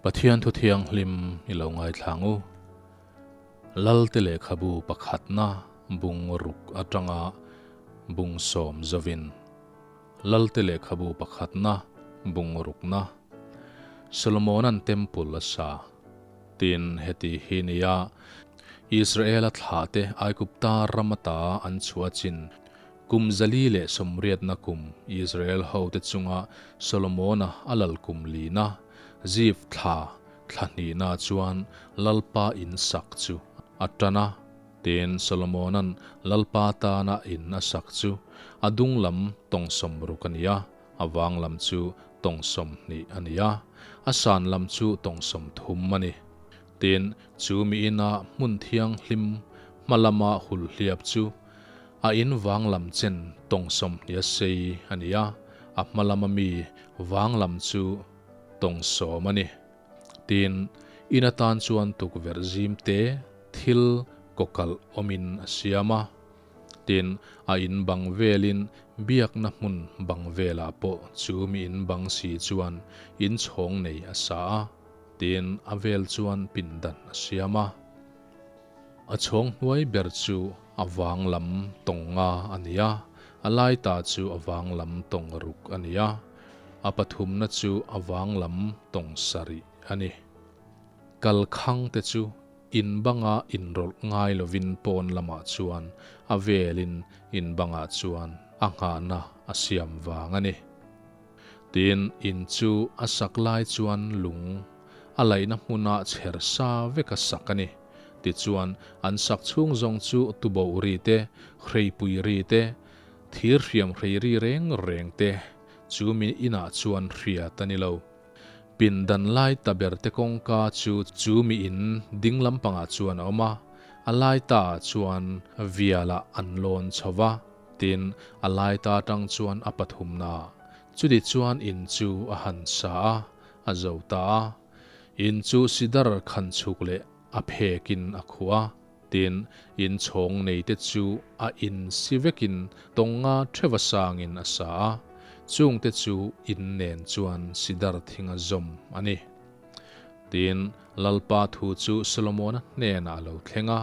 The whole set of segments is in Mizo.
Pathian thu thianghlim i lo ngaithlang u. Lalte lehkhabu pakhatna bung ruk atanga bung sawm zovin. Lalte lehkhabu pakhatna bung rukna Solomona'n Temple a sa. Tin, heti hi nia Israela thlahte Aigupta ram ata an chhuah chin Kum 480na kum Israel hote chunga Solomona a lal kum lina, Zif thla thla hnihna chuan Lalpa in sak chu a tan a. Tin, Solomona'n Lalpa tana in a sak chu a dung lam tawng 60 a ni a, a vang lam chu tawng 20 a ni a, a san lam chu tawng 30 a ni. Tin, chu mi ina hmun thianghlim hma lama hulhliap chu A in vang lam chen tawng 20 a sei a ni a, a hma lama mi vang lam chu tawng 10 a ni. Tin, in atan chuan tukverh zim te thil kawkalh awmin a siam a. Tin, a in bang velin biakna hmun bang velah pawh chu mi in bang si chuan in chhawng nei a sa a, tin, a vel chuan pindan a siam a. A chhawng hnuai ber chu a vang lam tawng nga a ni a, a lai ta chu a vang lam tawng ruk a ni a, a pathumna chu a vang lam tawng sarih a ni. Kalkhang te chu in banga inrawlh ngai lovin pawn lamah chuan a velin in bangah chuan a nghahna a siam vang a ni. Tin, in chu a sak lai chuan lung a laihna hmuna chher sa veka sak a ni. Tichuan, an sak chhung zawng chu tuboh ri te, hreipui ri te, thir hriam hrei ri reng reng te chu mi inah chuan hriat a ni lo. Pindan lai ta ber te kawngka chu chu mi in ding lampangah chuan a awm a, a lai ta ah chuan vialah an lawn chho va, tin, a lai ta atang chuan a pathumna ah. Chuti chuan in chu a han sa a. A zo ta a. In chu sidar khan chhuk leh a phekin a khuh a, tin, in chhawng neite chu a in si vekin tawnga theva sangin a sa a, chungte chu in nen chuan sidar thinga zawm a ni. Tin, Lalpa thu chu Solomona hnenah a lo thleng a,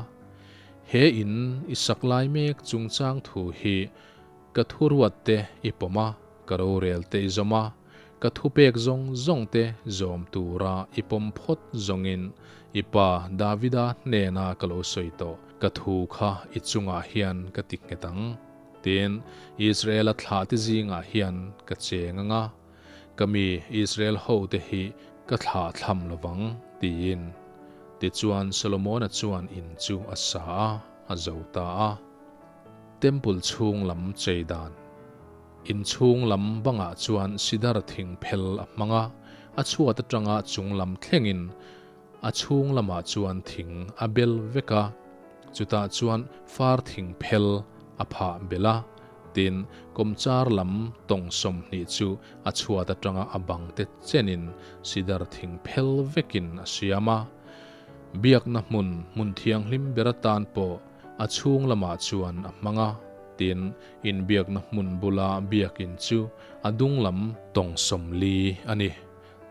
He in i sak lai mek chungchang thu hi ka thuruatte i pawm a, ka rorel te i zawm a, ka thupek zawng zawng te zawm tura i pawm phawt zawngin i pa Davida hnena ka lo sawi tawh ka thu kha i chungah hian ka ti nghet ang. Tin, Israela thlahte zingah hian ka cheng ang a, ka mi Israel hote hi ka thlah thlam lo vang, tiin. Tichuan Solomona chuan in chu a sa a, a zo ta a. Temple chhung lam chei dan. Inchhung lam bangah chuan sidar thing phel a hmang a, a chhuat atanga chung lam thlengin a chhung lamah chuan thing a bel vek a, chutah chuan far thing phel a phah belh a, tin, kawmchar lam tawng 20 chu a chhuat atanga a bang te chenin sidar thing phel vekin a siam a. Biakna hmun hmun thianghlim ber atan pawh a chhung lamah chuan a hmang a, tin, inbiakna hmun bula biakin chu a dung lam tawng 40 a ni.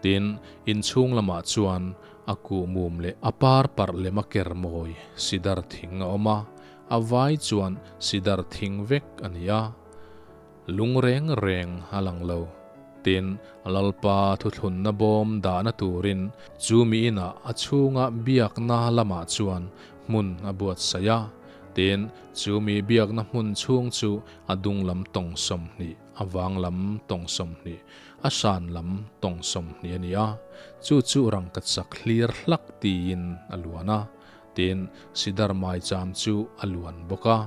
Tin, inchhung lamah chuan a kuhmum leh a par parh lema ker mawi sidar thing a awm a, a vai chuan sidar thing vek a ni a. Lung reng reng a lang lo. Tin, Lalpa thuthlunna bawm dahna turin chu mi inah a chhunga biakna lamah chuan hmun a buatsaih a. Tin, chu mi biakna hmun chhung chu a dung lam tawng 20, a vang lam tawng 20, a hran lam tawng 20 a ni a. Chu chu rangkachak hlir hlak tiin a luan a. Tin, sidar maicham chu a luan bawk a.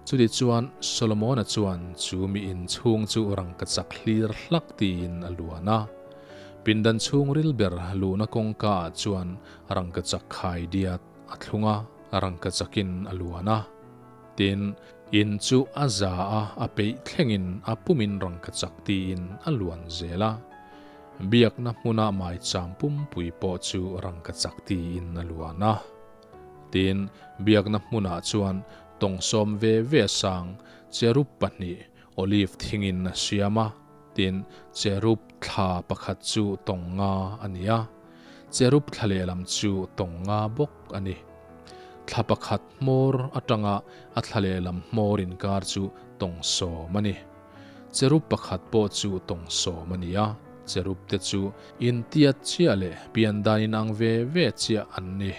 Chuti chuan Solomona chuan chu mi in chhung chu rangkachak hlir hlak tiin a luan a. Pindan chhung ril ber luhna kawngka ah chuan rangkachak khai diat a thlung a, rangkachakin a luan a. Tin, in chu a za a, a peih thlengin a pumin rangkachak tiin a luan zel a. Biakna hmuna maicham pumpui pawh chu rangkachak tiin a luan a. Tin, biakna hmunah chuan tawng sawm ve ve sang cherub pahnih olive thingin a siam a, tin, cherub thla pakhat chu tawng nga a ni a. Cherub thla lehlam chu tawng nga bawk a ni. Thla pakhat hmawr atanga a thla lehlam hmawr inkar chu tawng sawm a ni. Cherub pakhat pawh chu tawng sawm a ni a, cherub te chu intiat chiah leh pian dan inang ve ve chiah an ni.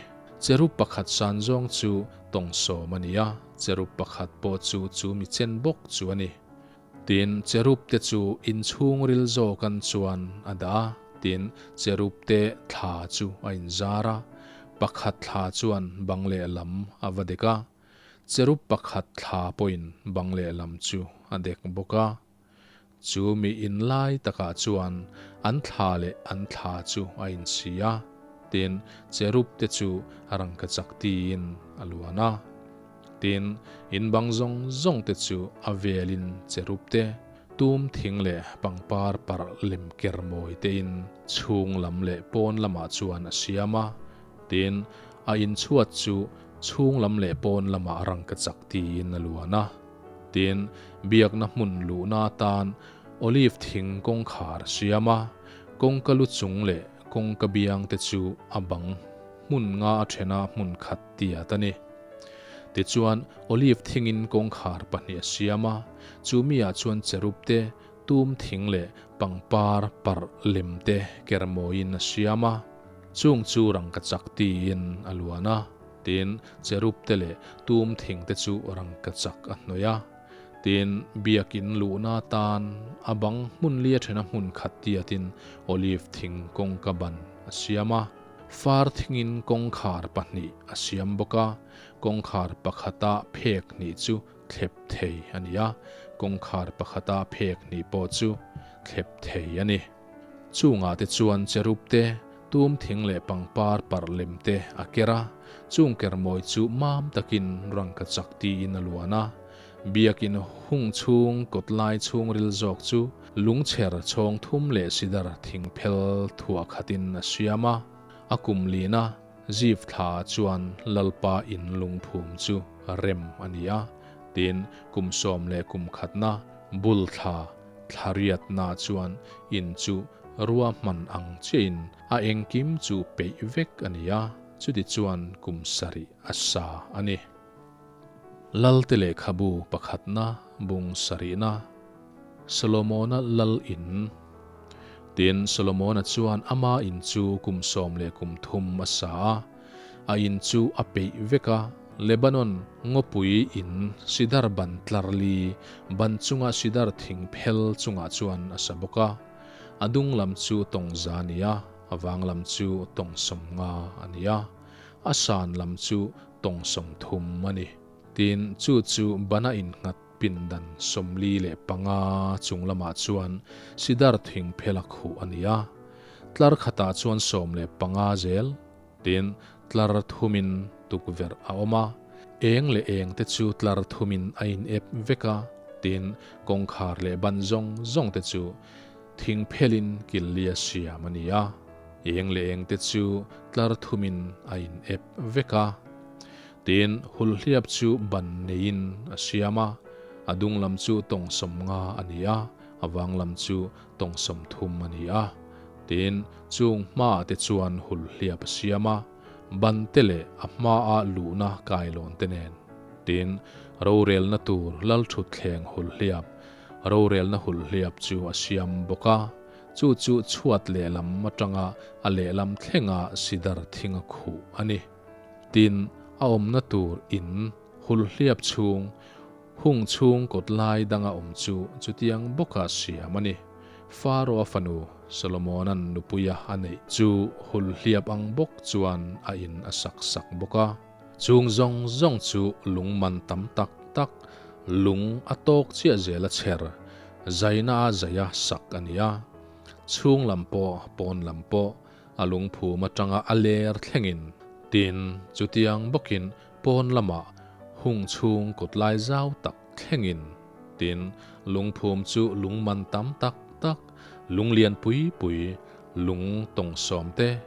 Cherub pakhat san zawng chu tawng sawm a ni a, cherub pakhat pawh chu chu mi chen bawk chu a ni. Tin, cherub te chu inchhungril zawkan chuan a dah a, tin, cherub te thla chu a inzar a, pakhat thla chuan bang lehlam a va dek a, cherub pakhat thla pawhin bang lehlam chu a dek bawk a. Chu mi inlai takah chuan an thla leh an thla chu a insi a, tin, cherub te chu rangkachak tiin a luan a. Tin, in bang zawng zawng te chu a velin cherub te, tum thing leh pangpar parh lem ker mawi tein chhung lam leh pawn lamah chuan a siam a. Tin, a inchhuat chu chhung lam leh pawn lamah rangkachak tiin a luan a. Tin, biakna hmun luhna atan olive thing kawngkhar a siam a, kawngka lu chung leh kawngka biang te chu a bang hmun nga a thena hmun khat tiat a ni. Tichuan, olive thingin kawngkhar pahnih a siam a, chu miah chuan cherub te, tum thing leh pangpar parh lem te ker mawiin a siam a, chung chu rangkachak tiin a luan a. Tin, cherub te leh tum thing te chu rangkachak a hnawih a. Tin, biakin luhna atan a bang hmun lia thena hmun khat tiatin olive thing kawngka ban a siam a. Far thingin kawngkhar pahnih a siam bawk a, kawngkhar pakhata phek hnih chu thlep thei a ni a, kawngkhar pakhata phek hnih pawh chu thlep thei a ni. Chungah te chuan cherub te, tum thing leh pangpar parh lem te a ker a, chung kermawi chu mam takin rangkachak tiin a luan a. Biakin hung chhung kawt lai chhungril zawk chu lungchher chhawng thum leh sidar thing phel thuah khatin a siam a. A kum lina Zif thla chuan Lalpa in lungphum chu rem a ni a, tin kum 11 khatna bul thla thlariatna chuan in chu ruahman ang chiahin a engkim chu peih vek a ni a, chutichuan kum sarih a sa a ni. Lalte lehkhabu pakhatna bung sarihna, Solomona lal in. Tin, Solomona chuan ama in chu kum 13 a sa a, a in chu a peih vek a, Lebanon ngawpui in sidar ban tlar li ban chunga sidar thing phel chungah chuan a sa bawk a, a dung lam chu tawng za a ni a, a vang lam chu tawng 50 a ni a, a san lam chu tawng 30 a ni. Tin, chu chu bana innghat pindan 45 chung lamah chuan sidar thing phel a khuh a ni a. Tlar khatah chuan 15 zel, tin, tlar thumin tukverh a awm a. Eng leh eng te chu tlar thumin a in ep vek a, tin, kawngkhar leh ban zawng zawng te chu thing phelin kil lia siam a ni a. Eng leh eng te chu tlar thumin a in ep vek a. Tin, hulhliap chu ban neiin a siam a, a dung lam chu tawng 50 a ni a, a vang lam chu tawng 30 a ni a. Tin, chung hmaah te chuan hulhliap a siam a, ban te leh a hmaa luhna kailawn te nen. Tin, rorelna tur lalthutthleng hulhliap, rorelna hulhliap chu a siam bawk a. Chu chu chhuat lehlam atanga a lehlam thlenga sidar thinga khuh a ni. Tin, a awmna tur in hulhliap chhung, hung chhung kawt lai danga awm chu chutiang bawka siam a ni. Faro-a fanu Solomona'n nupuia a neih chu hulhliap ang bawk chuan a in a sak sak bawk a. Chung zawng zawng chu lung man tam tak tak, lung a tawk chiah zel a chher, zaina a zaia sak a ni a. Chhung lam pawh, pawn lam pawh, a lungphum atanga a ler thlengin. Tin, chutiang bawkin pawn lamah hung chhung kawt lai zau tak thlengin. Tin, lungphum chu lung man tam tak tak, lung lian pui pui, lung tawng sawm te,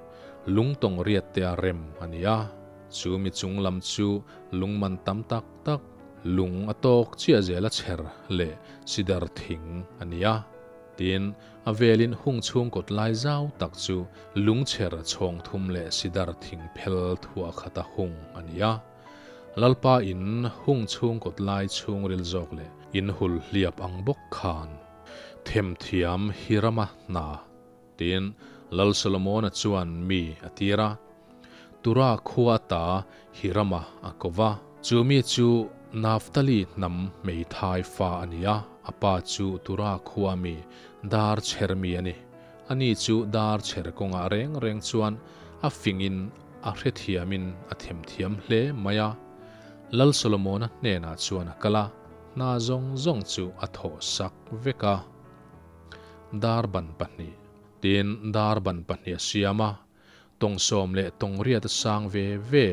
lung tawng riat te a rem a ni a. Chu mi chung lam chu lung man tam tak tak, lung a tawk chiah zel a chher leh sidar thing a ni a. Tin, a velin hung chhung kawt lai zau tak chu lungchher chhawng thum leh sidar thing phel thuah khata hung a ni a. Lalpa in hung chhung kawt lai chhungril zawk leh in hul hliap ang bawk khan themthiam Hirama hna Tin, Lal Solomona chuan mi a tir a, Tura khua ata Hirama a ko va. Chu mi chu Naftali hnam hmeithai fa a ni a, a pa chu Tura khua mi dar chher mi a ni. Ani chu dar chher kawngah reng reng chuan a fingin a hrethiamin a themthiam hle mai a. Lal Solomona hnenah chuan a kal a, hna zawng zawng chu a thawhsak vek a. Dar ban pahnih. Tin, dar ban pahnih a siam a, tawng sawm leh tawng riat a sang ve ve,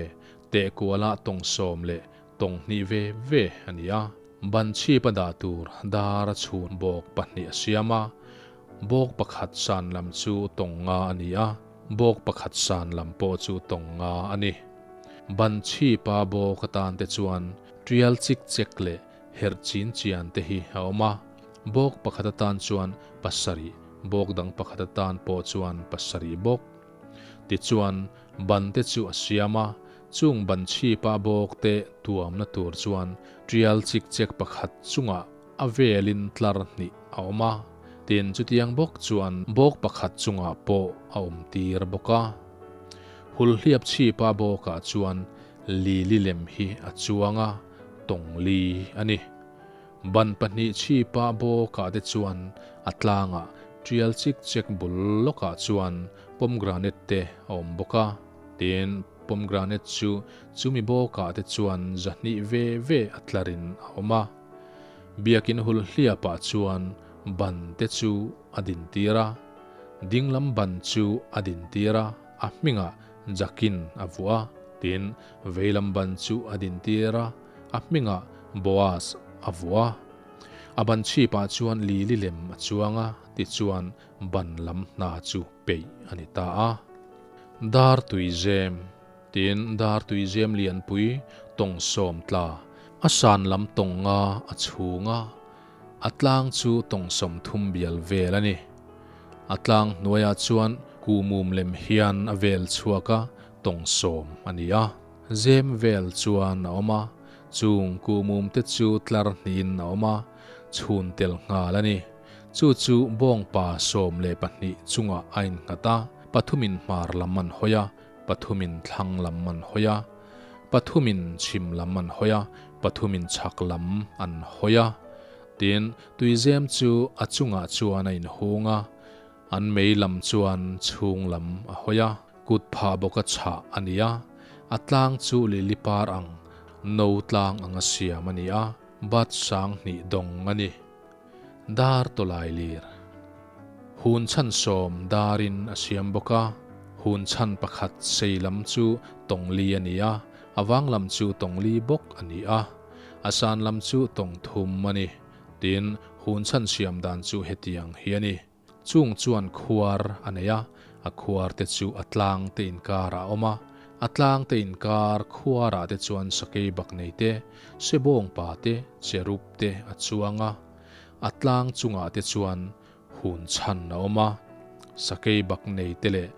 teh kualah tawng sawm leh tawng hnih ve ve a ni a. Ban chhip a dah tur dar a chhun bawk pahnih a siam a, bawk pakhat san lam chu tawng nga a ni a, bawk pakhat san lam pawh chu tawng nga a ni. Ban chhipa bawk atan te chuan tial chik chek leh herh chin chian te hi a awm a. Bawk pakhat atan chuan pasarih, bawk dang pakhat atan pawh chuan pasarih bawk. Tichuan, ban te chu a siam a, chung ban chhipa bawk te tuamna tur chuan tial chik chek pakhat chungah a velin tlar hnih a awm a, tin chutiang bawk chuan bawk pakhat chungah pawh a awm tir bawk a. Hulhliap chhipa bawkah chuan lili lem hi a chuang a, tawng li a ni. Ban pahnih chhipa bawkah te chuan a tlangah tial chik chek bul lawkah chuan pomegranate te a awm bawk a. Tin, pomegranate chu chumi bawkah te chuan zahnih ve ve a tlarin a awm a. Biakin hul hliapah chuan ban te chu a dintir a, dinglam ban chu a dintir a, a hmingah Jakin a vuah a. Tin, veilam ban chu a dintir a, A hmingah Boaz a vuah a. A ban chhipah chuan lili lem a chuang a, tichuan ban lam hna chu peih a ni ta a. Dar tui zem, tin dar tui zem lianpui tawng sawm tla, a san lam tawng nga a chhung a, a tlang chu tawng 30 bial vel a ni. A tlang hnuaiah chuan kuhmum lem hian a vel chhuak a, tawng sawm a ni a. Zem vel chuan a awm a, chung kuhmum te chu tlar hnihin a awm a, chhun tel nghal a ni. Chu chu bawngpa 12 chungah a innghat a, pathumin hmar lam an hawi a, pathumin thlang lam an hawi a, pathumin chhim lam an hawi a, pathumin chhak lam an hawi a. Tin, tuizem chu a chungah chuan a inhung a, An mei lam chuan chhung lam a hawi a, kut phah bawka chhah a ni a, a tlang chu lili par ang, no tlang anga siam a ni a, bat sang hnih dawng a ni. Dar tawlai lir. Hun chhan sawm darin a siam bawk a, hun chhan pakhat sei lam chu tawng li a ni a, a vang lam chu tawng li bawk a ni a, a san lam chu tawng thum a ni. Tin, hun chhan siam dan chu hetiang hi a ni. Chung chuan khuar a nei a, a khuar te chu a tlang te inkar ah a awm a. A tlang te inkar khuar ah te chuan sakei bak nei te, sebawng pa te, cherub te a chuang a. A tlang chungah te chuan hun chhan a awm a. Sakei bak nei te leh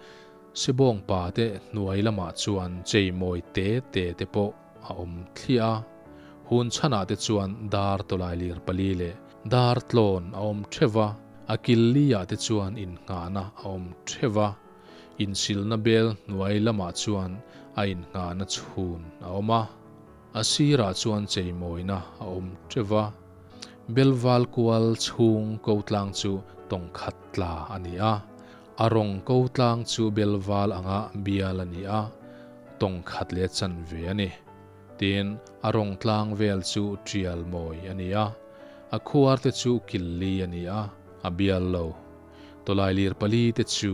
sebawng pa te hnuai lamah chuan cheimawi te te te pawh a awm thliah a. Hun chhanah te chuan dar tawlai lir pali leh dar tlawn a awm theuh a, a kil liah te chuan innghahna a awm theuh a, insilna bel hnuai lamah chuan a innghahna chhun a awm a, a sirah chuan cheimawina a awm theuh a. Belval kual chhung ko tlang chu tawng khat tla a ni a, a rawng ko tlang chu belval anga bial a ni a, tawng khat leh chanve a ni. Tin, a rawng tlang vel chu tial mawi a ni a, a khuar te chu kil li a ni a, a bial lo. Tawlai lir pali te chu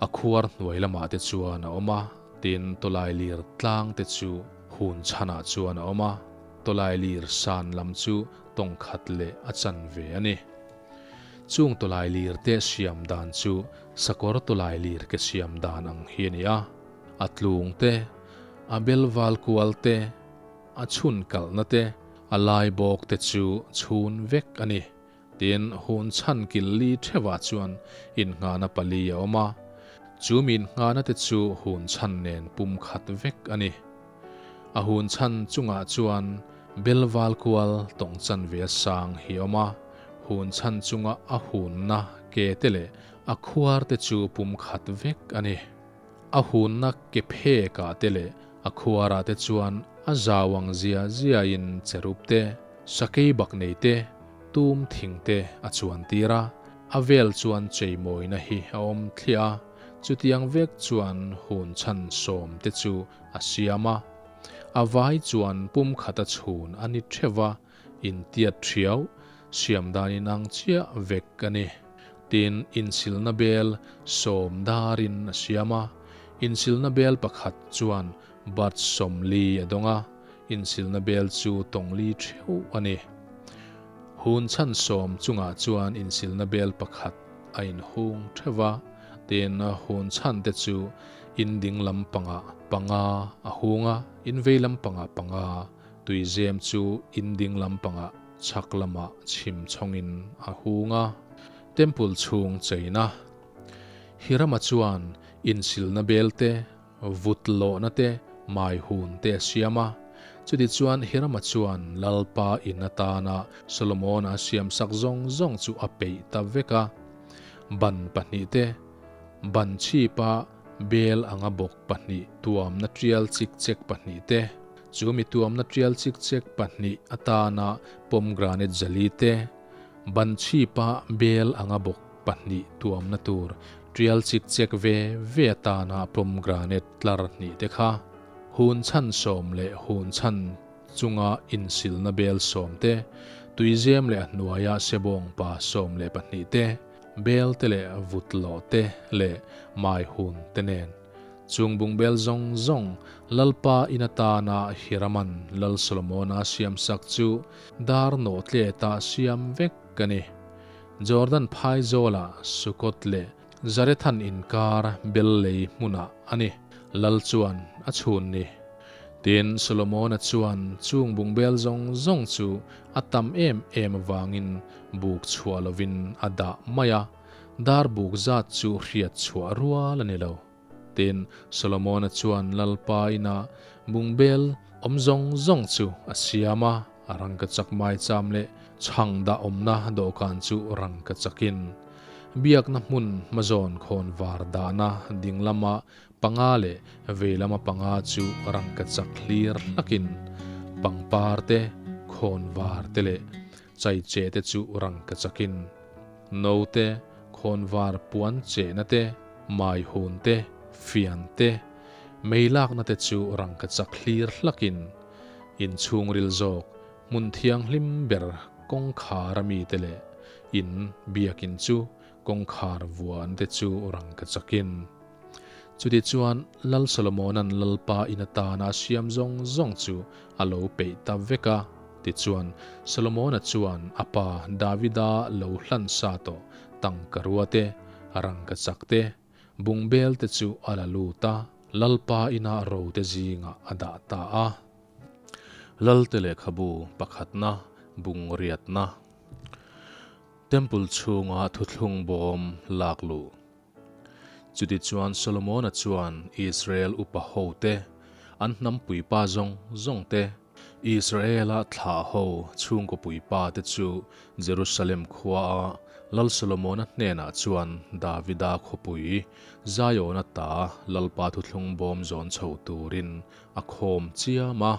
a khuar hnuai lamah te chuan a awm a, tin, tawlai lir tlang te chu hun chhanah chuan a awm a, tawlai lir san lam chu tawng khat leh a chanve a ni. Chung tawlai lir te siam dan chu sakawr tawlai lir ke siam dan ang hi a ni a. A tlung te, a bel val kual te, a chhun kalhna te, a lai bawk te chu chhun vek a ni. Tin, hun chhan kil li theuhah chuan innghahna pali a awm a, chu mi innghahna te chu hun chhan nen pum khat vek a ni. A hun chhan chungah chuan bel val kual tawng chanve a sang hi a awm a, hun chhan chunga a hunna ke te leh a khuar te chu pum khat vek a ni. A hunna ke phekah te leh a khuarah te chuan a zau ang zia ziain cherub te, sakei bak nei te, tum thing te a chuan tir a, a vel chuan cheimawina hi a awm thliah a, chutiang vek chuan hun chhan sawm te chu a siam a. A vai chuan pum khat a chhun a ni theuh a, intiat thiau, siam dan inang chiah vek a ni. Tin, insilna bel sawm darin a siam a, insilna bel pakhat chuan bat 40 a dawng a, insilna bel chu tawngli theuh a ni. Hun chhan sawm chungah chuan insilna bel pakhat a inhung theuh a, tin, hun chhan te chu in ding lampangah panga a hung a, in vei lampangah panga, tuizem chu in ding lampangah chhak lamah chhim chhawngin a hung a. Temple chhung cheina Hirama chuan insilna bel te, vut lawhna te, mai hun te a siam a. Chutichuan Hirama chuan Lalpa in atana Solomona siamsak zawng zawng chu a peih ta vek a. Ban pahnihte, ban chhipa bel anga bawk pahnih tuamna tial chik chek pahnihte, Chu mi tuamna tial chik chek pahnih atana pomegranate jali te, ban chhipa bel anga bawk pahnih tuamna tur tial chik chek ve ve atana pomegranate tlar hnih te kha, hun chhan sawm leh hun chhan chunga insilna bel sawm te, tuizem leh a hnuaia sebawng pa 12 te, bel te leh vut lawh te leh mai hun te nen. Chung bungbel zawng zawng Lalpa in atana Hiraman Lal Solomona siamsak chu dar nawh tleta siam vek a ni. Jordan phaizawla Sukkot leh Zarethan inkar bel lei hmunah a ni. Lal chuan a chhun ni. Tin, Solomona chuan chung bungbel zawng zawng chu a tam em em avangin buk chhuah lovin a dah mai a. Dar buk zat chu hriat chhuah rual a ni lo. Tin, Solomona chuan Lalpa inah bungbel awm zawng zawng chu a siam a, a rangkachak maicham leh chhang dah awmna dawhkan chu rangkachakin biakna hmun hmazawn khawn var dahna ding lama panga leh vei lama panga chu rangkachak hlir hlakin pangpar te, khawn var te leh chaiche te chu rangkachakin Note, Khawnvar puan chehna te, mai hun te, fian te, mei lakna te chu rangkachak hlir hlakin in chhungril zawk hmun thianghlim ber kawngkhar a mite leh in biakin chu kawngkhar vuan te chu rangkachakin. Chutichuan Lal Solomona'n Lalpa in atana a siam zawng zawng chu a lo peih ta vek a. Tichuan, Solomona chuan a pa Davida lo hlan sa tawh tangkarua te, rangkachak te, bungbel te chu a la lut a, Lalpa ina rote zingah a dah ta a. Lalte lehkhabu pakhatna, bungriatna, Temple chhunga thuthlung bawm lak luh. Chutichuan Solomona chuan Israel upa hote, an hnam puipa zawng zawng te, Israela thlah ho chhungkaw puipa te chu Jerusalem khuaa Lal Solomona hnenah chuan Davida khawpui Zion-a ta Lalpa thuthlung bawm zawn chho turin a khawm chiam a.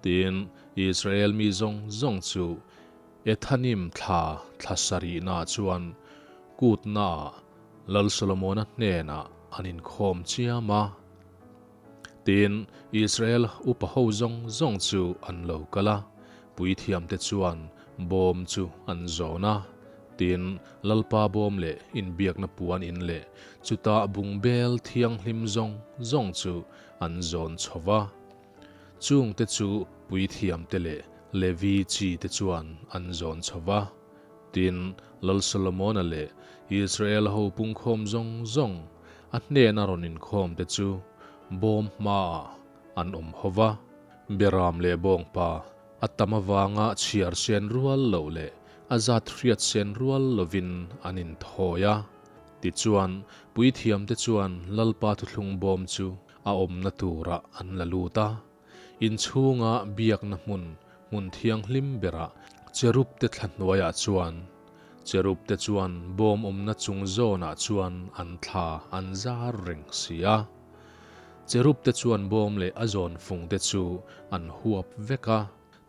Tin, Israel mi zawng zawng chu Ethanim thla thla sarihnaah chuan kutnaah Lal Solomona hnenah an inkhawm chiam a. Tin, Israel upa ho zawng zawng chu an lo kal a, puithiamte chuan bawm chu an zawn a. Tin, Lalpa bawm leh inbiakna puan in leh chutah bungbel thianghlim zawng zawng chu an zawn chho va. Chungte chu puithiamte leh Levi chi te chuan an zawn chho va. Tin, Lal Solomona leh Israel ho pungkhawm zawng zawng a hnena rawn inkhawmte chu bawm hmaah an awm ho va. Beram leh bawngpa a tam avanga chhiar sen rual loh leh. a zat hriat sen rual lovin an inthawi a. Tichuan, puithiamte chuan Lalpa thuthlung bawm chu a awmna turah an la lut a. Inchhunga biakna hmun, hmun thianghlim berah cherub-te thla hnuaiah chuan, cherub-te chuan bawm awmna chung zawnah chuan an thla an zar reng si a. Cherub-te chuan bawm leh a zawn fungte chu an huap vek a.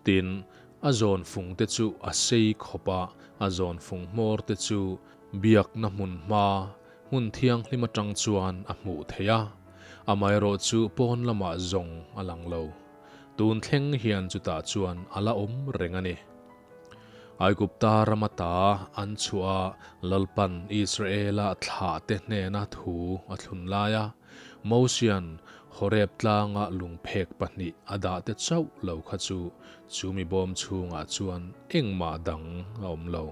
Tin, a zawn fungte chu a sei khawp a, a zawn fung hmawr te chu biakna hmun hma, hmun thianghlim atang chuan a hmuh theih a, amaherawh chu pawn lamah zawng a lang lo. Tun thleng hian chutah chuan a la awm reng a ni. Aigupta ram ata an chhuah a, Lalpan Israela thlahte hnena thu a thlun lai a, Mosia'n Horeb tlanga lungphek pahnih a dahte chauh lo kha chu chumi bawm chhungah chuan engmah dang a awm lo.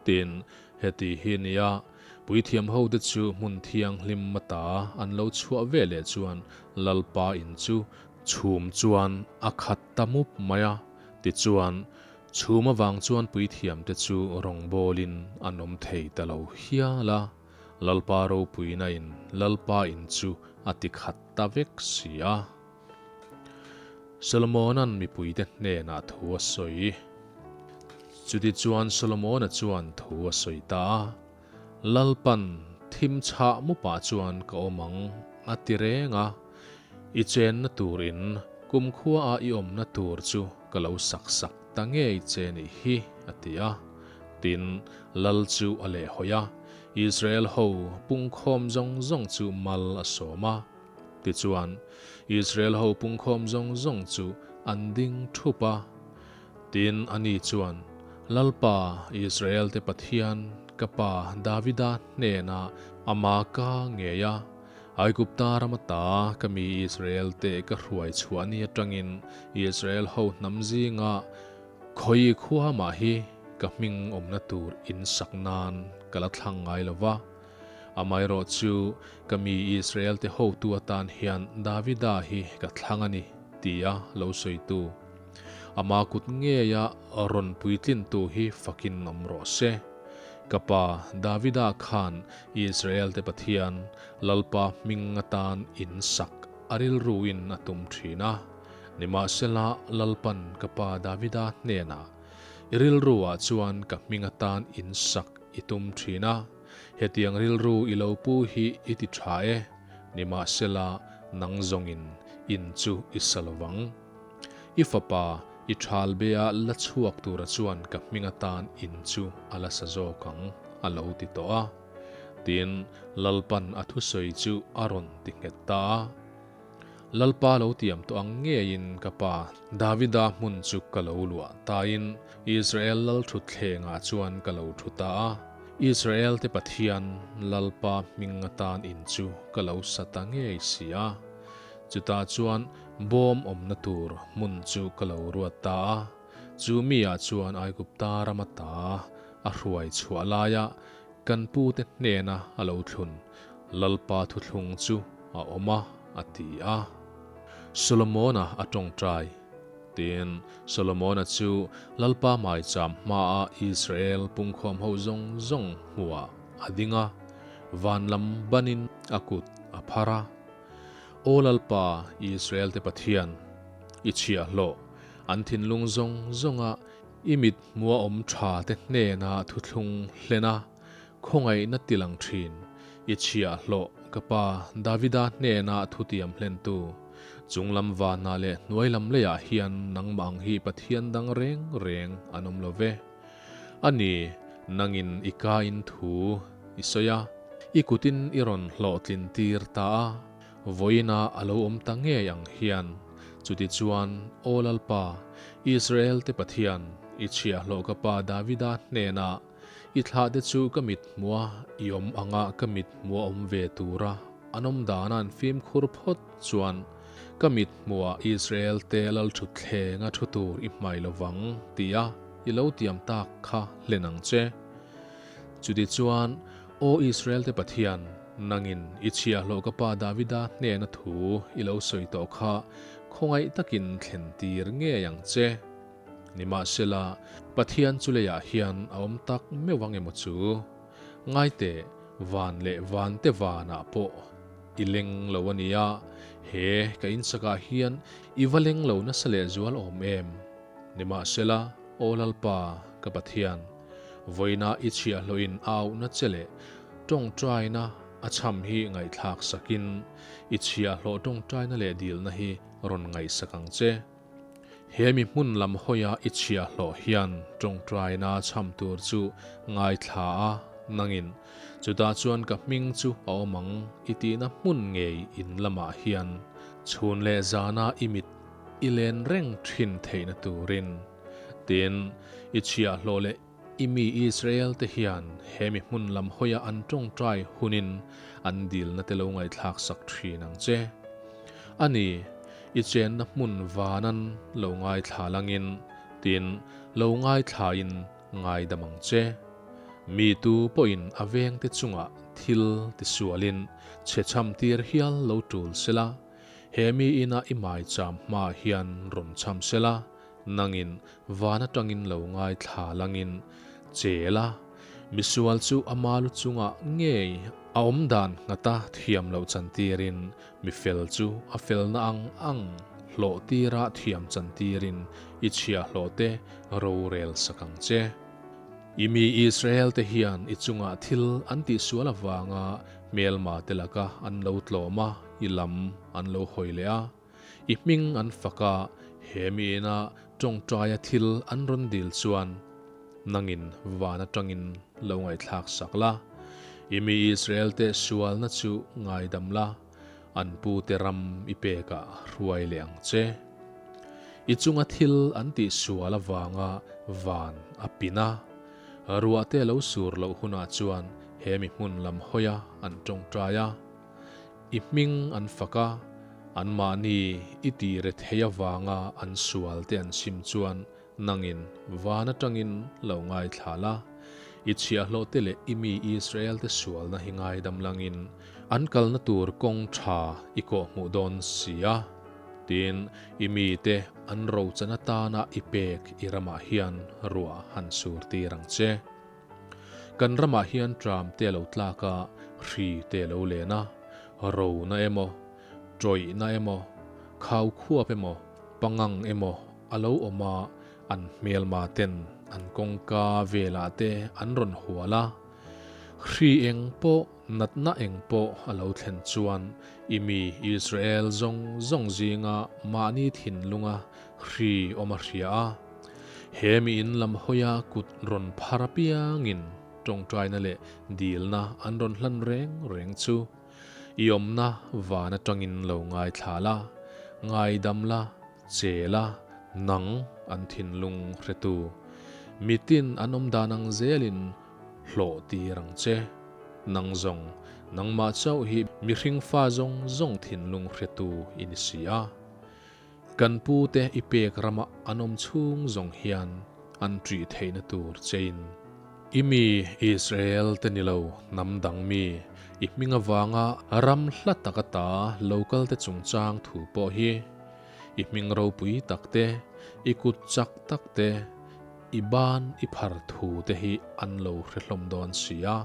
Tin, heti hi nia, puithiam hote chu hmun thianghlim ata an lo chhuah ve leh chuan Lalpa in chu chhum chuan a khat ta mup mai a, tichuan chhum avang chuan puithiamte chu rawngbawlin an awm thei ta lo hial a. Lalpa ropuina in Lalpa in chu a ti khat ta vek si a. Solomona'n mipuite hnenah thu a sawi. Chutichuan Solomona chuan thu a sawi ta a, Lalpan thim chhah mupah chuan ka awm ang a ti reng a, I chenna tur in kumkhua a i awmna tur chu ka lo sak sak ta ngei che nih hi a ti a. Tin, Lal chu a lehhawi a, Israel ho pungkhawm zawng zawng chu mal a sawm a. Tichuan, Israel ho pungkhawm zawng zawng chu an ding thup a. Tin, ani chuan, Lalpa, Israel-te Pathian, ka pa Davida hnenah ama ka ngei a, Aigupta ram ata ka mi Israel-te ka hruai chhuah ni atangin Israel ho hnam zinga Khawi khua mah hi ka hming awmna tur in sak nan ka la thlang ngai lo va, amaherawh chu ka mi Israel te hotu atan hian Davida hi ka thlang a ni, tia lo sawitu. Ama kut ngeia rawn puitlintu hi fakin awm rawh se. Ka pa Davida khan Israel te Pathian, Lalpa hming atan in sak a rilruin a tum thin a. Nimahsela, Lalpan ka pa Davida hnenah, I rilruah chuan ka hming atan in sak i tum thin a, hetiang rilru i lo pu hi i ti tha e, nimahsela, nang zawngin in chu i sa lo vang. I fapa, i thal bea la chhuak tura chuan ka hming atan in chu a la sa zawk ang, a lo ti tawh a. Tin, Lalpan a thusawi chu a rawn ti nghet ta a. Lalpa lo tiam tawh ang ngeiin ka pa Davida hmun chu ka lo luah tain Israel lal thutthlengah chuan ka lo thu ta a, Israel-te Pathian Lalpa hming atan in chu ka lo sa ta ngei si a. Chutah chuan bawm awmna tur hmun chu ka lo ruat ta a, chu mi-ah chuan Aigupta ram ata a hruai chhuah laia kan pute hnena a lo thlun Lalpa thuthlung chu a awm a, a ti a. Solomona a tawngtai. Tin, Solomona chu Lalpa maicham hmaah Israel pungkhawm ho zawng zawng hmuhah a ding a, van lam banin a kut a phar a. Aw Lalpa, Israel-te Pathian, i chhiahhlawh, an thinlung zawng zawnga i mit hmuha awm thate hnena thuthlung hlen a, Khawngaihna ti lang thin, i chhiahhlawh ka pa Davida hnena thutiam hlentu, chunglam vanah leh hnuailam leiah hian nangmah ang hi Pathian dang reng reng an awm lo ve. A ni, nangin i kain thu i sawi a, i kutin i rawn hlawhtlin tir ta a, vawiinah a lo awm ta ngei ang hian. Chutichuan, Aw Lalpa, Israel-te Pathian, i chhiahhlawh ka pa Davida hnenah, I thlah te chu ka mit hmuh a, i awm anga ka mit hmuh a awm ve tura an awm dana an fimkhur phawt chuan ka mit hmuhah Israel te lalthutthleng a thu tur i hmai lo vang tia i lo tiam tak kha hlen ang che. Chutichuan, Aw Israel te Pathian, nangin i chhiahhlawh ka pa Davida hnena thu i lo sawi tawh kha khawngaih takin thlen tir ngei ang che. Nimahsela, Pathian chu leiah hian a awm tak meuh ang emaw chu? Ngaite, van leh vante vanah pawh i leng lo a nia, he ka insakah hian i va leng lo nasa lehzual awm em? Nimahsela, Aw Lalpa, ka Pathian, vawiina i chhiahhlawhin a auhna che leh tawngtaina a chham hi ngaihthlak sakin i chhiahhlawh tawngtaina leh dilna hi rawn ngaihsak ang che. He mi hmun lam hawia i chhiahhlawh hian tawngtaina chham tur chu ngaithla a, nangin chutah chuan ka hming chu a awm ang i tihna hmun ngei in lamah hian chhun leh zana i mit i len reng thin theihna turin. Tin, i chhiahhlawh leh i mi Israel te hian he mi hmun lam hawia an tawngtai hunin an dilna te lo ngaihthlak sak thin ang che. A ni, i chenna hmun vanan lo ngaithla langin, tin, lo ngaithlain ngaidam ang che. Mi tu pawhin a vengte chungah thil tisualin chhechham tir hial lo tul sela, he mi ina i maicham hmaah hian rawn chham sela, Nangin van atangin lo ngaithla langin che la, misual chu a malu chungah ngei a awm dan nghata thiam loh chantirin mi fel chu a felna ang ang hlawh tira thiam chantirin i chhiahhlawh te rorel sak ang che. I mi Israel te hian i chungah thil an tihsual avanga hmelma te laka an lo tlawm a, i lam an lo hawi leh a. I hming an fak a, he mi ina tawngtaia thil an rawn dil chuan nangin van atangin lo ngaihthlak sak la. I mi Israel-te sualna chu ngaidam la, an pute ram i pekah hruai leh ang che. I chunga thil an tih sual avanga van a pin a, ruahte lo sur loh hunah chuan he mi hmun lam hawia an tawngtai a. I hming an fak a, anmahni i ti rethei avanga an sual te an sim chuan nangin van atangin lo ngaithla la. I chhiahhlawh te leh i mi Israel te sualna hi ngaidam langin an kalna tur kawng tha i kawhhmuh dawn si a. Tin, i mite an rochan atana i pek i ramah hian ruah han sur tir ang che. Kan ramah hian tram te a lo tlak a, hri te a lo len a, rona emaw, tawihna emaw, khau khuap emaw, pangang emaw a lo awm a, an hmelma ten an kawngka velah te an rawn hual a. Hri eng pawh, natna eng pawh a lo thlen chuan i mi Israel zawng zawng zinga mahni thinlunga hri awm a hria a. He mi in lam hawia kut rawn phar apiangin tawngtaina leh dilna an rawn hlan reng reng chu i awmna van atangin lo ngaithla la, ngaidam la, che la, nang an thinlung hretu. Mitin an awm dan ang zelin hlawh tir ang che. Nang zawng, nangmah chauh hi mihring fa zawng zawng thinlung hretu i ni si a. Kan pu te i pek rama an awm chhung zawng hian an ṭih theihna tur chein. I mi Israel te ni lo hnam dang mi, i hming avanga ram hla tak ata lo kal te chungchang thu pawh hi, i hming ropui tak te, i kut chak tak te, i ban i phar thu te hi an lo hre hlawm dawn si a.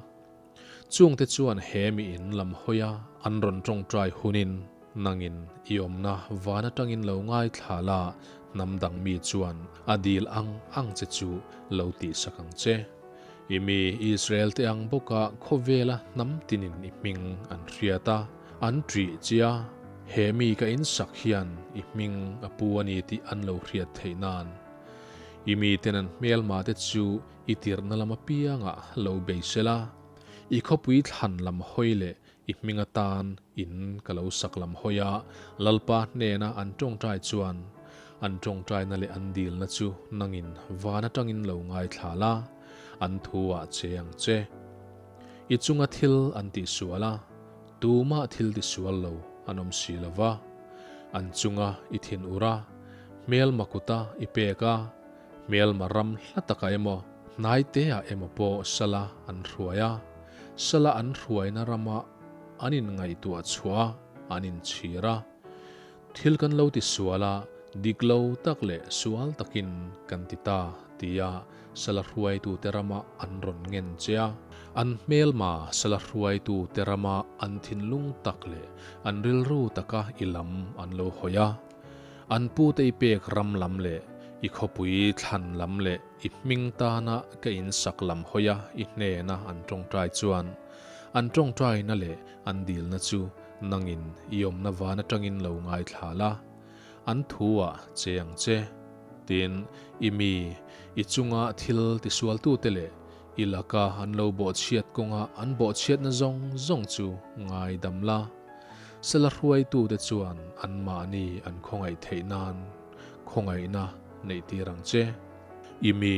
Chungte chuan he mi in lam hawi a, an rawn tawngtai hunin nangin i awmna van atangin lo ngaithla la, hnam dang mi chuan a dil ang ang che chu lo tihsak ang che. I mi Israel te ang bawka khawvela hnam tinin i hming an hriat a, an ṭih che a, he mi ka insak hian i hming a pu a ni tih an lo hriat theih nan. I miten an hmelma te chu I tirhna lam apiangah lo bei sela, i khawpui thlan lam hawi leh i hming atan in ka lo sak lam hawi a, Lalpa hnena an tawngtai chuan an tawngtaina leh an dilna chu nangin van atangin lo ngaithla la, an thu ah che ang che. I chunga thil an tihsual a, tumah thil tisual lo an awm si lo va, an chunga i thin ur a, hmelma kuta i pek a, Hmelma ram hla takah emaw, hnaiteah emaw pawh sala an hruai a, sala an hruaina rama an inngaihtuah chhuah a, an inchhir a. Thil kan lo tisual a, Dik lo tak leh sual takin kan ti ta, tia sala hruaitute rama an rawn ngen che a. An hmelma sala hruaitute rama an thinlung tak leh an rilru taka i lam an lo hawi a. An pute i pek ram lam leh i khawpui thlan lam leh i hming tana ka insak lam hawi a i hnena an tawngtai chuan an tawngtaina leh an dilna chu nangin i awmna van atangin lo ngaithla la, an thu ah che ang che. Tin, i mi, i chunga thil tisualtute leh i laka an lo bawhchhiat kawnga an bawhchhiatna zawng zawng chu ngaidam la. Sela hruaitute chuan anmahni an khawngaih theih nan khawngaihna neih tir ang che. I mi,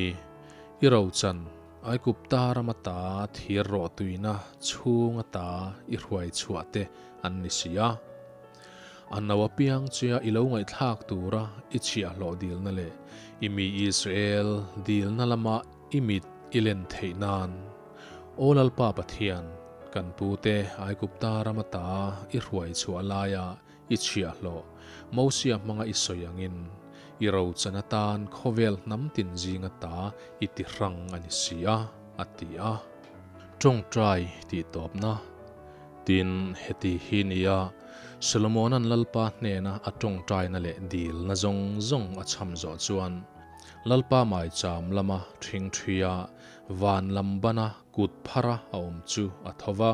i rochan Aigupta ram ata thir rawhtuina chhung ata i hruai chhuah te an ni si a. A no apiang chia i lo ngaihthlak tura i chhiahhlawh dilna leh i mi Israel dilna lama i mit i len theih nan, Aw Lalpa Pathian, kan pute Aigupta ram ata i hruai chhuah laia i chhiahhlawh Mosia hmanga i sawi angin, i rochan atan khawvel hnam tin zing ata i ti hrang a ni si a, a ti a. Tawngtai tih tawpna. Tin, heti hi nia Solomona'n Lalpa hnena a tawngtaina leh dilna zawng zawng a chham zawh chuan, Lalpa maicham lama ṭhingṭhia van lam bana kut phara a awm chu a tho va,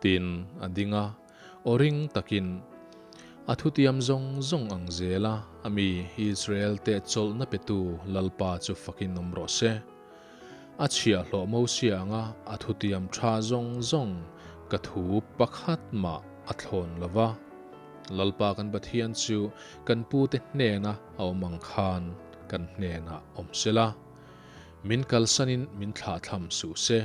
tin, a ding a. Aw ring takin a thutiam zawng zawng ang zela a mi Israel te chawlhna petu Lalpa chu fakin awm rawh se. A chhiahhlawh Mosia anga a thutiam tha zawng zawng ka thu pakhat mah a thlawn lo va. Lalpa kan Pathian chu kan pute hnena a awm ang khan kan hnenah awm sela. Min kalsanin min thlahthlam suh se.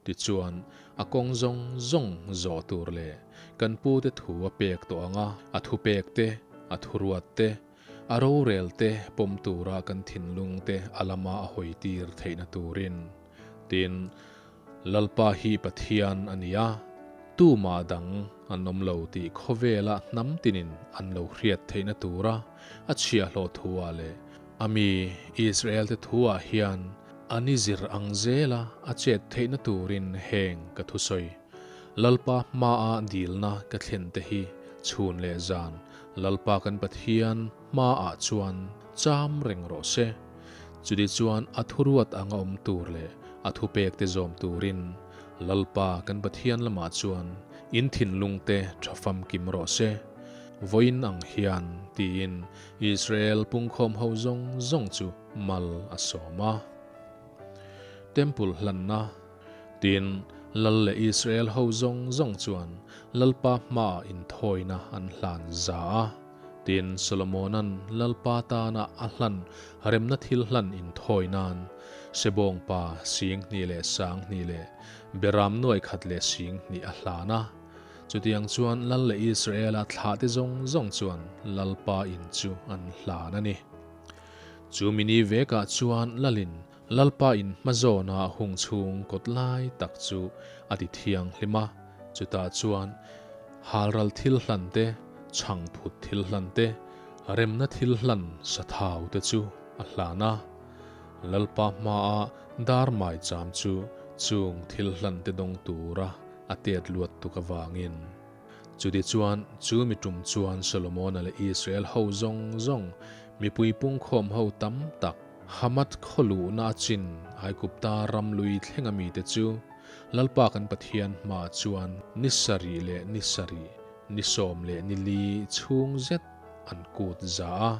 Tichuan, a kawng zawng zawng zawh tur leh kan pute thu a pek tawh ang a, a thupek te, a thuruat te, a rorel te pawm tura kan thinlung te a lama a hawi tir theihna turin. Tin, Lalpa hi Pathian a ni a, tumah dang an awm lo tih khawvela hnam tinin an lo hriat theihna tura a chhiahhlawh thu-ah leh a mi Israel-te thu-ah hian A ni zir ang zela a chet theihna turin heng ka thusawi. Lalpa hmaa dilna ka thlen te hi chhun leh zan Lalpa kan Pathian hmaah chuan cham reng rawh se. Chuti chuan a thuruat anga awm tur leh a thupek te zawm turin Lalpa kan Pathian lamah chuan in thinlung te tha famkim rawh se. Vawiin ang hian tiin Israel pungkhawm ho zawng zawng chu mal a sawm a. Temple hlanna, Tin, Lal leh Israel ho zawng zawng chuan Lalpa hmaah inthawina an hlan za a. Tin, Solomona'n Lalpa tana a hlan remna thil hlan inthawi nan Sebawngpa 2000 leh 2000 leh Beram nuaikhat leh 2000 a hlan a. Chutiang chuan Lal leh Israela thlahte zawng zawng chuan Lalpa in chu an hlan a ni. Chu mini vekah chuan Lalin Lalpa in hmazawna hung chhung kawt lai tak chu a ti thianghlim a, chutah chuan halral thil hlan te, chhangphut thil hlan te, remna thil hlan sathau te chu a hlan a. Lalpa hmaa dar maicham chu chung thil hlan te dawng tura a tet luat tuk avangin. Chutichuan, chu mi tum chuan Solomona leh Israel ho zawng zawng, mipui pungkhawm ho tam tak, Hamath khaw luhna a chin Aigupta ram lui thlenga mite chu Lalpa kan Pathian hmaah chuan ni sarih leh ni sarih, ni sawm leh ni li chhung zet an kut za a.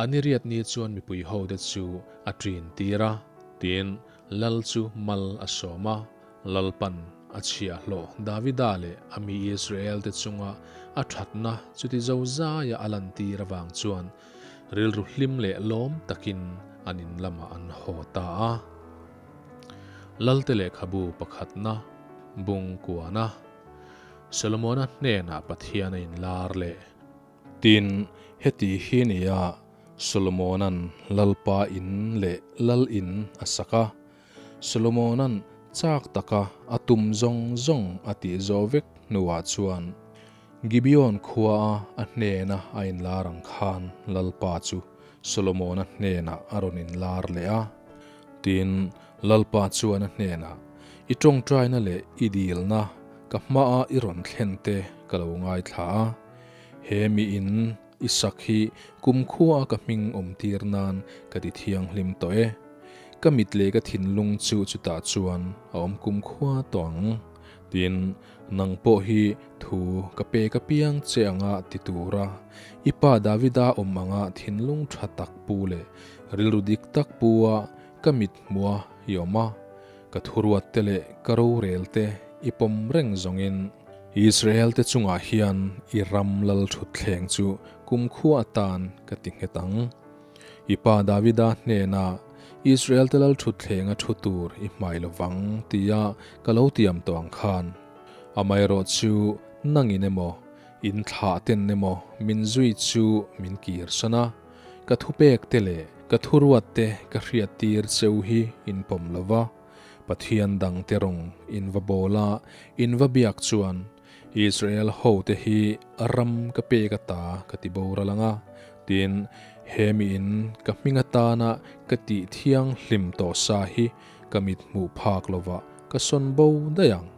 A ni riat ni chuan mipui hote chu a ṭin tir a, tin, Lal chu mal a sawm a. Lalpan a chhiahhlawh Davida leh a mi Israel-te chunga a thatna chuti zozaia a lantir avang chuan rilru hlim leh lawm takin an in lamah an haw ta a. Lalte lehkhabu pakhatna, bung kuana, Solomona hnenah Pathian a inlar leh. Tin, heti hi nia Solomona'n Lalpa in leh Lal in a sak a, Solomona'n chak taka a tum zawng zawng a tih zawh vek hnuah chuan Gibeon khuaa a hnena a inlar ang khan Lalpa chu Solomona hnenah a rawn inlar leh a. Tin, Lalpa chuan a hnenah, I tawngtaina leh i dilna ka hmaah i rawn thlen te ka lo ngaithla a. He miin i sak hi kumkhua ka hming awmtir nan ka ti thianghlim tawh e. Ka mit leh ka thinlung chu chutah chuan a awm kumkhua tawh ang. Tin, nang pawh hi thu ka pek apiang che anga ti tura i pa Davida awm anga thinlung tha tak pu leh rilru dik tak pu a ka mit hmua i awm a, ka thuruat te leh ka rorel te i pawm reng zawngin Israel te chungah hian i ram lal thutthleng chu kumkhua atan ka ti nghet ang. I pa Davida hnenah Israel te lal thutthleng a thu tur i hmai lo vang tia ka lo tiam tawh ang khan. Amaherawh chu nangin emaw, in thlah ten emaw min zui chu min kirsan a, ka thupek te leh ka thuruat te ka hriattir cheu hi in pawm lo va, Pathian dang te rawng in va bawl a, in va biak chuan Israel hote hi ram ka pek ata ka ti boral ang a, tin, he miin ka hming atana ka tih thianghlim tawh sa hi ka mit hmuh phak lovah ka sawn bo daih ang.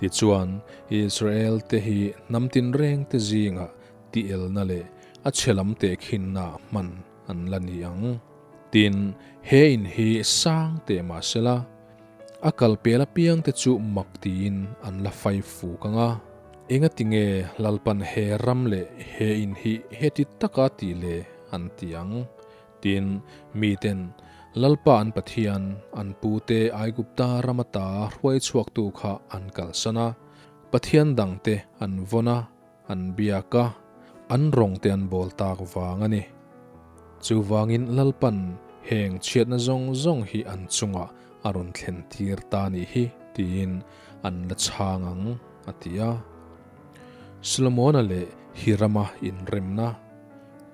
Tichuan, Israel te hi hnam tinreng te zingah tielna leh a chhe lam tehkhinna hman an la ni ang. Tin, he in hi sang teh mah sela, A kal pel apiang te chu mak tiin an la fai fuk ang a. Engati nge Lalpan he ram leh he in hi heti taka tih le an ti ang? Tin, miten Lalpa an Pathian, an pute Aigupta ram ata hruai chhuaktu kha an kalsan a, Pathian dangte an vawn a, an biak a, an rawng te an bawl tak vang a ni. Chuvangin Lalpan heng chhiatna zawng zawng hi an chungah a rawn thlen tir ta nih hi tiin an la chhang ang, a ti a. Solomona leh Hirama inremna.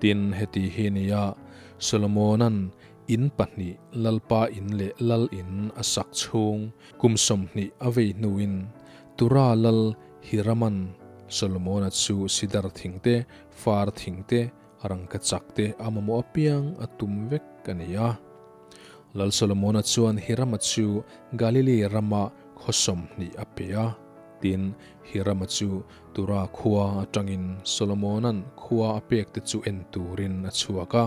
Tin, heti hi nia, Solomona'n in pahnih Lalpa in leh Lal in a sak chhung kum 20 a vei hnuin Tura Lal Hiraman Solomona chu sidar thing te, far thing te, rangka chak te a mamawh apiang a tum vek a ni a. Lal Solomona chuan Hirama chu Galili rama khaw 20 a pe a. Tin, Hirama chu Tura khua atangin Solomona'n khua a pek te chu en turin a chhuak a.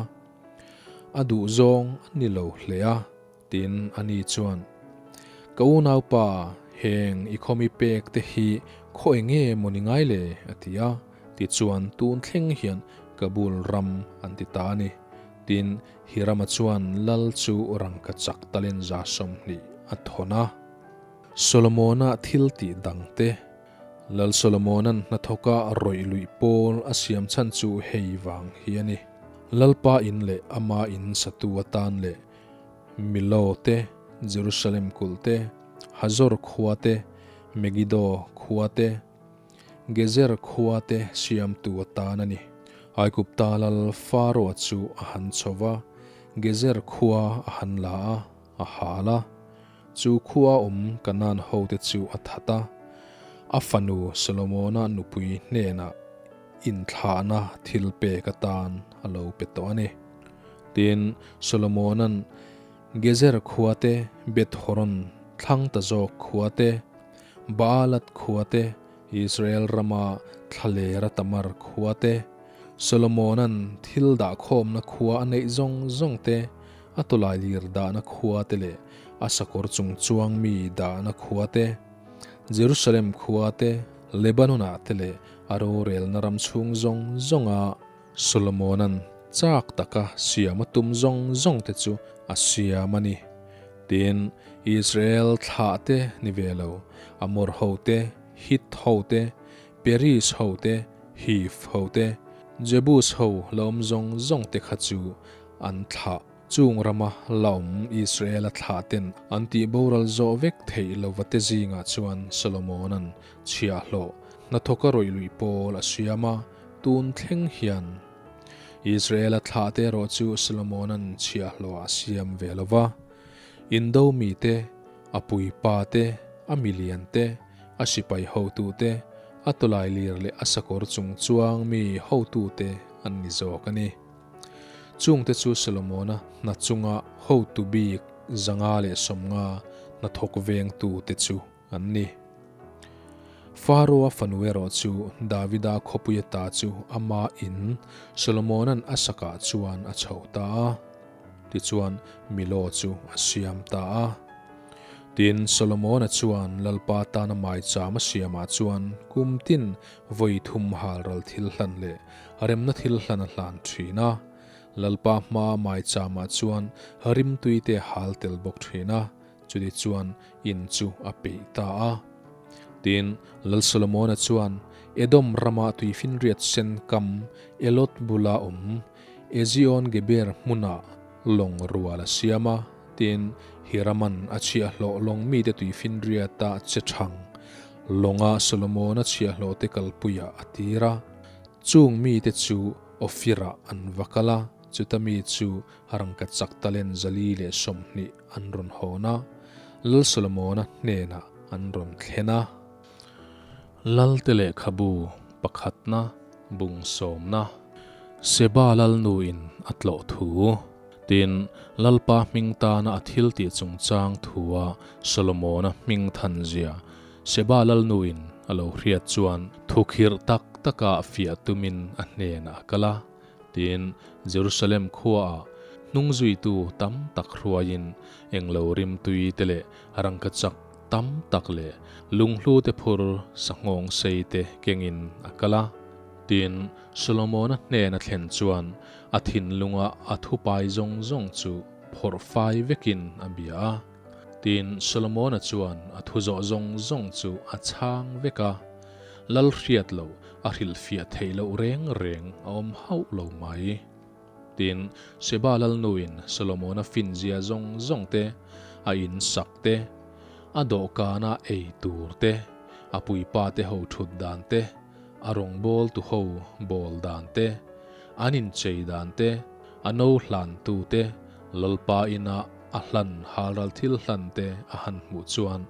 A duhzawng a ni lo hle a. Tin, ani chuan, Ka unaupa, heng i khawmi pek te hi khaw eng nge maw ni ngai le? a ti a. Tichuan, tun thleng hian Kabul ram an ti ta a ni. Tin, Hirama chuan lal chu rangka chak talin 20 a thawn a. Solomona thil tih dang te, Lal Solomona'n hnathawka rawih luih pawl a siam chhan chu hei vang hi a ni. Lalpa in leh ama in satu atan leh Milo te, Jerusalem kulh te, Hazor khua te, Megiddo khua te, Gezer khua te siamtu atan a ni. Aigupta lal Faro-a chu a han chho va, Gezer khua a han la a, a hal a. Chu khua awm Kanaan hote chu a that a, a fanu Solomona nupui hnenah inthlahna thil pek atan a lo pe tawh a ni. Tin, Solomona'n Gezer khua te, Beth-horon thlang ta zawk khua te, Baalat khua te, Israel rama thlalera Tamar khua te, Solomona'n thil dahkhawmna khua a neih zawng zawng te, a tawlailir dahna khua te leh a sakawr chung chuang mi dahna khua te, Jerusalem khua te, Lebanon-ah te leh a rorelna ram chhung zawng zawnga Solomona'n chak taka siam a tum zawng zawng te chu a siam a ni. Tin, Israel thlah te ni ve lo, Amor ho te, Hit ho te, Peris ho te, Hiv ho te, Jebus ho la awm zawng zawng te kha chu an thlah. Chung rama la awm Israela thlah ten an tih boral zawh vek theih lova te zingah chuan Solomona'n chhiahhlawh hnathawka rawih luih pawl a siam a, tun thleng hian Israela thlah te erawh chu Solomona'n chhiahhlawh a siam ve lo va. Indo mite, a puipa te, a milian te, a sipai hotu te, A tawlailir leh a sakawr chung chuang mi hotute an ni zawk a ni. Chungte chu Solomona hna chunga hotu bik 150 hnathawk vengtute chu an ni. Faroa fanu erawh chu Davida khawpui ata chu ama in Solomona'n a sakah chuan a chho ta a. Tichuan Milo chu a siam ta a. Tin, Solomona chuan Lalpa tana maicham a siamah chuan kum tin vawi thum halral thil hlan leh remna thil hlan a hlan thin a. Lalpa hmaa maichamah chuan rimtuite a hal tel bawk thin a, chuti chuan in chu a peih ta a. Tin, Lal Solomona chuan Edom rama tuifinriat sen kam Elot bula awm Ezion-Geber hmunah lawng rual a siam a. Tin, Hiraman a chhiahhlawh lawng mite tuifinriata che thang lawnga Solomona chhiahhlawhte kalpuiah a tir a. Chung mite chu Ophir-ah an va kal a, chuta mi chu rangka chak talent 420 an rawn hawn a, Lal Solomona hnenah an rawn thlen a. Lalte lehkhabu pakhatna bung sawmna Seba Lalnuin a tlawh thu. Tin, Lalpa hming tana a thil tih chungchang thua Solomona hming thanzia Seba Lalnuin a lo hriat chuan thukhirh tak taka fiah tumin a hnenah a kal a. Tin, Jerusalem khuaah hnungzuitu tam tak hruaiin englo rimtui te leh rangkachak tam tak leh lunghlu te phur sanghawng sei te kengin a kal a. Tin, Solomona hnena thlen chuan a thinlunga a thupai zawng zawng chu phawrh fai vekin a bia a. Tin, Solomona chuan a thu zawh zawng zawng chu a chhang vek a, lal hriat loh a hrilhfiah theih loh reng reng a awm hauh lo mai. Tin, Sheba lalnuin Solomona finzia zawng zawng te, a in sak te, a dawhkana ei tur te, a puipa te ho thut dan te, a rawngbâwl tu ho bâwl dan te, an inchei dan te, a no hlan tu te, Lalpa ina a hlan halral thil hlan te a han hmuh chuan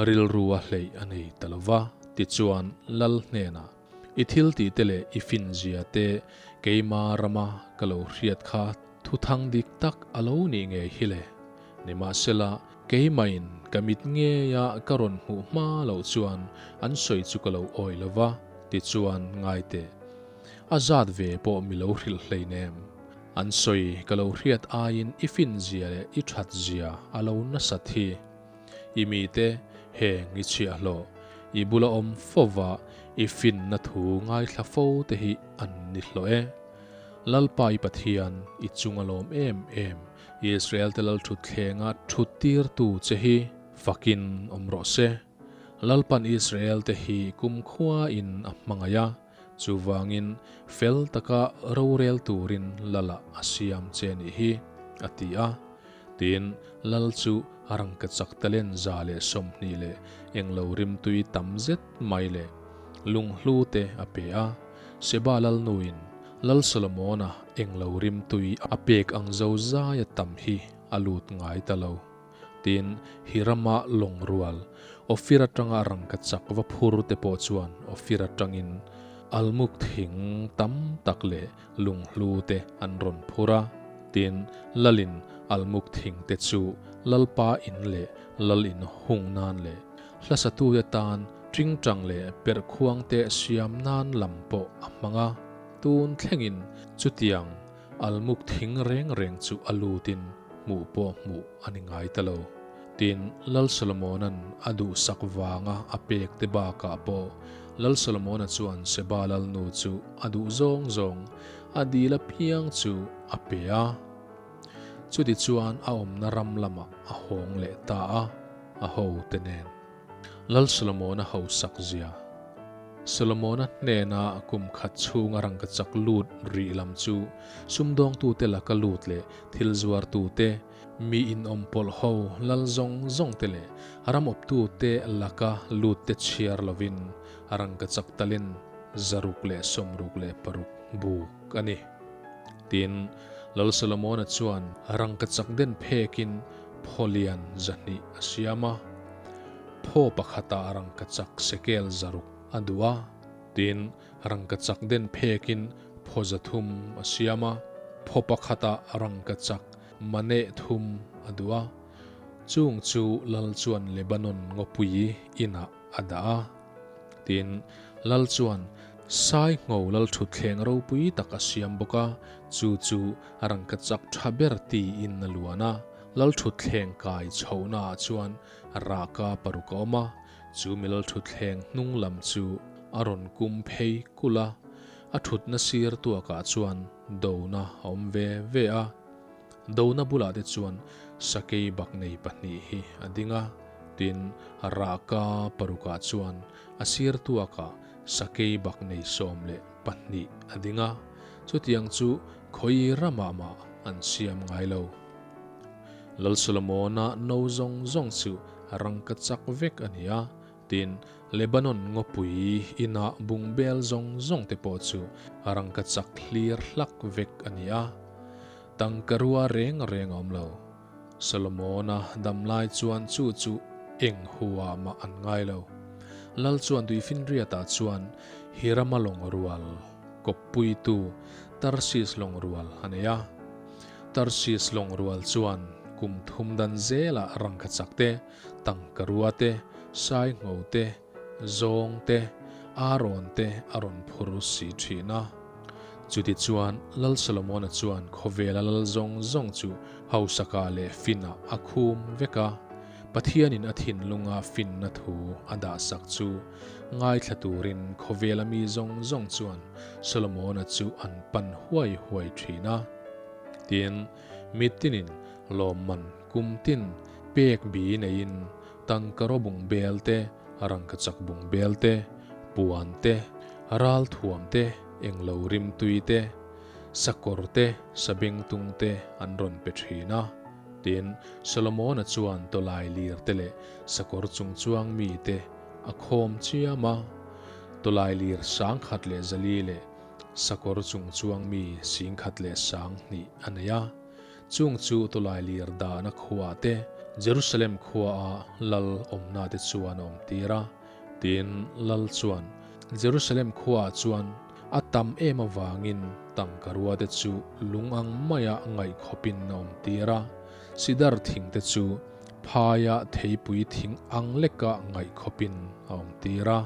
rilru a hleih a nei ta lo va. Tichuan, Lal hnenah, I thil tih te leh i finzia te keima rama ka lo hriat kha thuthang dik tak a lo nih ngei hi le. Nimahsela, keimahin ka mit ngeia ka rawn hmuh hma loh chuan an sawi chu ka lo awih lo va, tichuan ngai teh. A zat ve pawh mi lo hrilh hleinem. An sawi ka lo hriat aiin i finzia leh i thatzia a lo nasat hi. I mite heng i chhiahhlawh, i bula awm fova i finna thu ngaithla fo te hi an ni hlawh e. Lalpa i Pathian i chung a lawm em em. Israel-te lalṭhutthlenga ṭhuttirtu che hi fakin awm rawh se. Lalpan Israel-te hi kumkhuain a hmangaih a, chuvangin fel taka rorel turin Lala a siam che nih hi, a ti a. Tin, Lal chu rangkachak talent 120 leh englo rimtui tam zet mai leh lunghlu te a pe a. Sheba lalnuin Lal Solomona englo rimtui a pek ang zo zaia tam hi a lut ngai ta lo. Tin, Hirama lawng rual, Ophir atanga rangkachak va phur te pawh chuan Ophir atangin almuk thing tam tak leh lunghlu te an rawn phur a. Tin, Lalin almuk thing te chu Lalpa in leh Lal in hung nan leh hlasatute tan tingtang leh perhkhuang te siam nan lam pawh a hmang a. Tun thlengin chutiang almuk thing reng reng chu a lutin hmuh pawh hmuh a ni ngai ta lo. Tin, Lal Solomona'n a duhsak vanga a pek te bakah pawh Lal Solomona chuan Sheba lalnu chu a duh zawng zawng a dil apiang chu a pe a. Chutichuan a awmna ram lamah a hawng leh ta a, a hote nen. Lal Solomona hausak zia. Solomona hnena kum khat chhunga rangkachak lut rih lam chu sumdawngtute laka lut leh thil zuartute, mi inawmpawlh ho lal zawng zawngte leh ram awptute laka lutte chhiar lovin rangkachak talin 666 buk a ni. Tin, Lal Solomona chuan rangkachak den phekin phaw lian 200 a siam a. Phaw pakhatah rangkachak sekel 600 a duh a. Tin, rangkachak den phekin phaw 300 a siam a, phaw pakhatah rangkachak maneh thum a duh a. Chung chu lal chuan Lebanon ngawpui inah a dah a. Tin, lal chuan sai ngho lal thutthleng ropui tak a siam bawk a, chu chu rangkachak tha ber tiin a luan a. Lal thutthleng kai chhohnaah chuan rahka paruk a awm a, chu mi lal thutthleng hnung lam chu a rawn kum phei kulh a, a thutna sir tuakah chuan dona a awm ve ve a. Dona bulah te chuan sakei bak nei pahnih hi a ding a, tin, rahka parukah chuan a sir tuakah sakei bak nei 12 a ding a, chutiang chu khawi ramah mah an siam ngai lo. Lal Solomona no zawng zawng chu rangka chak vek a ni a, tin, Lebanon ngawpui inah bungbel zawng zawng te pawh chu rangka chak hlir hlak vek a ni a. Tangka rua reng reng a awm lo. Solomona damlai chuan chu chu eng hua mah an ngai lo. Lal chuan tuifinriatah chuan Hirama lawng rual kawppuitu Tarsis lawng rual a nei a. Tarsis lawng rual chuan kum thum dan zelah rangkachak te, tangkarua te, saingho te, zawng te, arawn te a rawn phur si thin a. Chutichuan, Lal Solomona chuan khawvela lal zawng zawng chu hausaka leh finah a khum vek a. Pathianin a thinlunga finna thu a dahsak chu ngaithla turin khawvela mi zawng zawng chuan Solomona chu an pan huai huai thin a. Tin, mitinin lawmman kum tin pek bi neiin tangkaraw bung bel te, rangkachak bung bel te, puan te, ral thuam te, englo rimtui te, sakawr te, sabengtung te an rawn pe thin a. Tin, Solomona chuan tawlai lir te leh sakawr chungchuang mite a khawm chiam a. Tawlai lir 1400 leh sakawr chungchuang mi 1200 a nei a. Chung chu tawlai lir dahna khuaah te, Jerusalem khuaa lal awmna te chuan a awm tir a. Tin, lal chuan Jerusalem khuaah chuan a tam em avangin tangka rua te chu lung ang maia ngaih khawpin a awm tir a. Sidar thing te chu phaia theipui thing ang leka ngaih khawpin a awm tir a.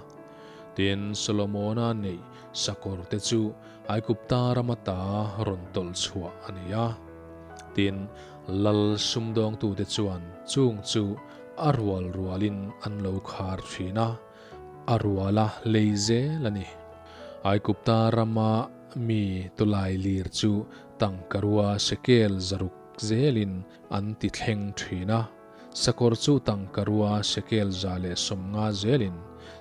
Tin, Solomona neih sakawr te chu Aigupta rama ta rawn tawlh chhuah a ni a. Tin, lal sumdawngtute chuan chung chu a rual rualin an lo khar thin a, a ruala lei zel a ni. Aigupta rama mi tawlai lir chu tangka rua shekel 600 zelin an ti thleng thin a. Sakawr chu tangka rua shekel 150 zelin,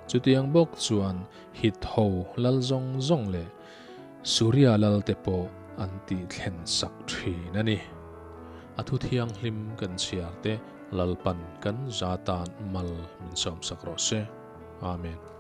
chutiang bawk chuan Hit ho lal zawng zawng leh Suria lal te pawh an tih thlen sak thin a ni. A thu thianghlim kan chhiar te Lalpan kan za tan mal min sawmsak rawh se. Amen.